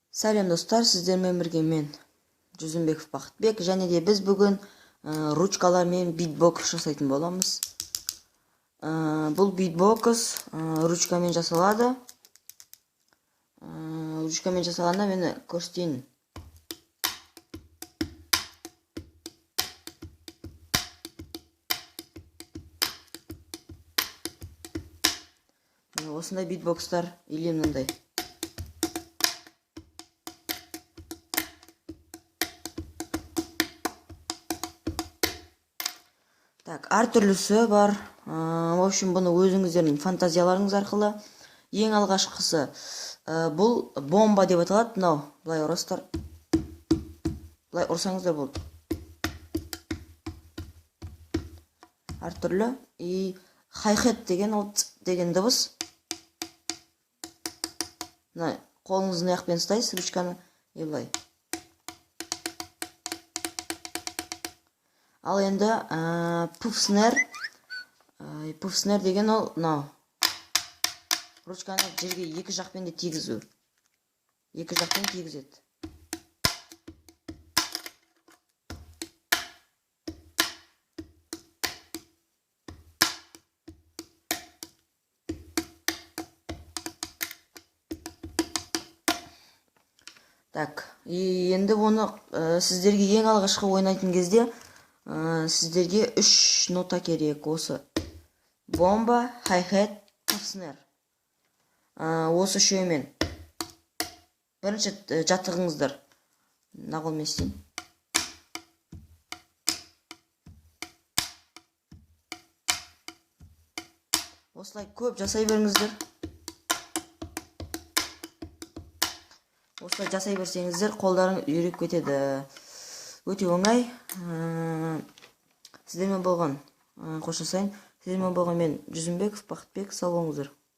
Сәлем достар, сіздермен бірге мен Жүзімбеков Бақытбек, және де біз бүгін ручкалармен битбокс жасайтын боламыз. Бұл битбокс ручкамен жасалады. Ручкамен жасалғанда мен көрсетейін. Осындай битбокстар или мынандай. Так, әртүрлісі бар. В общем, бұны өзіңіздердің фантазияларыңыз арқылы. Ең алғашқысы бұл бомба деп аталады. Мынау былай ұрасыздар. Былай ұрсаңыздар болды. Әртүрлі. И хай-хет деген ол ц деген дыбыс. Мына қолыңыздың аяқпен ұстайсыз ручканы и былай. Ал енді пуфснер. Пуфснер деген ол мынау. Ручканы жерге екі жақпен де тигізу. Екі жақпен тигізеді. Так, енді оны сіздерге ең алғашқы ойнайтын кезде сіздерге 3 нота керек. Осы бомба, хай-хет, пуфснер. Осы үшеуімен бірінші жаттығыңыздар. Мына қолмен істейін. Осылай көп жасай беріңіздер. Осылай жасай берсеңіздер, қолдарың үйреніп кетеді. Өте оңай. Сіздермен болған, қоштасайын. Сіздермен болған мен Жүзімбеков Бақытбек. Сау болыңыздар.